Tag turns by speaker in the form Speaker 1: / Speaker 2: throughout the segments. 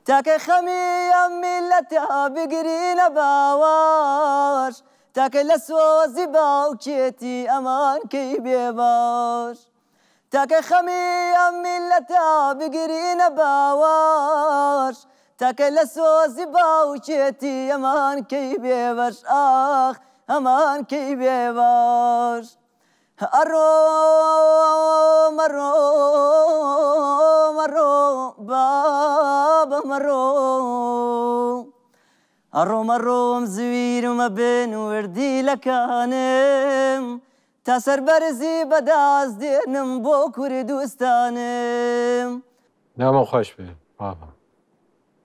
Speaker 1: تاکە خەمی ئەم میللەتە بگرینە باوەش، تاکە لە سۆزی باوکێتی ئەمان کەی بێبەش. تاکە خەمی ئەم میللەتە بگرینە باوەش، تاکە لە سۆزی باوکێتی ئەمان کەی بێبەش، ئاخ ئەمان کەی بێبەش. ئەڕۆ مەڕۆ مەڕۆ بابە مەڕۆ، ئەڕۆ مەڕۆم زویرمە بن وردی لەکانم، تا سەربەرزی بەداست دێنم بۆ کوردستانم.
Speaker 2: نامە خۆش بێ بابە.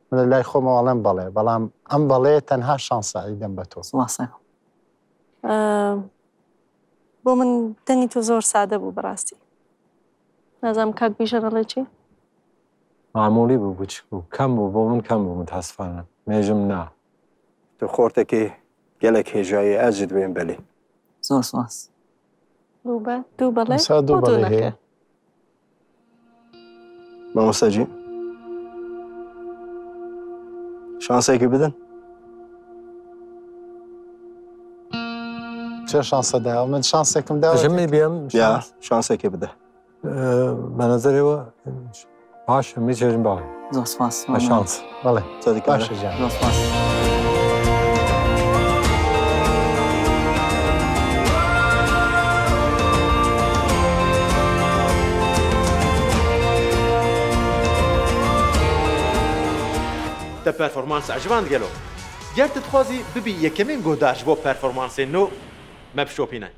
Speaker 3: من لە لای خۆمەوە ئەڵێم بەڵێ، بەڵام ئەم بەڵێ تەنها شانسە ئەیدەم بە تۆ.
Speaker 1: سڵاو سەلام.
Speaker 4: بۆ من دەنگی تۆ زۆر سادە بوو بەڕاستی. نازانم کاک بیژەن ئەڵێ چی؟
Speaker 2: معمولی بوو، بچک بوو، کەم بوو، بۆ من کەم بوو متاسفانە مێژم نا.
Speaker 5: تو خۆرتەکی گەلەک هێژایی ئەز جی دبێم بەلی.
Speaker 1: زۆر سپاس.
Speaker 4: دوو بە دوو بەڵێ
Speaker 3: ئێستا دوو
Speaker 4: بۆ دوو
Speaker 3: بەڵێ
Speaker 4: نەخێر.
Speaker 3: هەیە.
Speaker 5: مامۆستا جی شانسێکی بدەن.
Speaker 3: چێ شانسە دا؟ من شانسێکم داوە.
Speaker 2: ژمی بێم
Speaker 5: یا شانسێکی بدە.
Speaker 2: بە نەزەرەوە باشە می چێژم بەڵێ.
Speaker 1: زۆر سپاس.
Speaker 2: بە شانس.
Speaker 3: بەڵێ.
Speaker 5: صدیق
Speaker 3: باشە گیان.
Speaker 1: زۆر سپاس.
Speaker 6: Te performans eciband gelo? Ger tu dixwazî bibî yekemîn guhdar ji bo performansên nû, me bişopîne.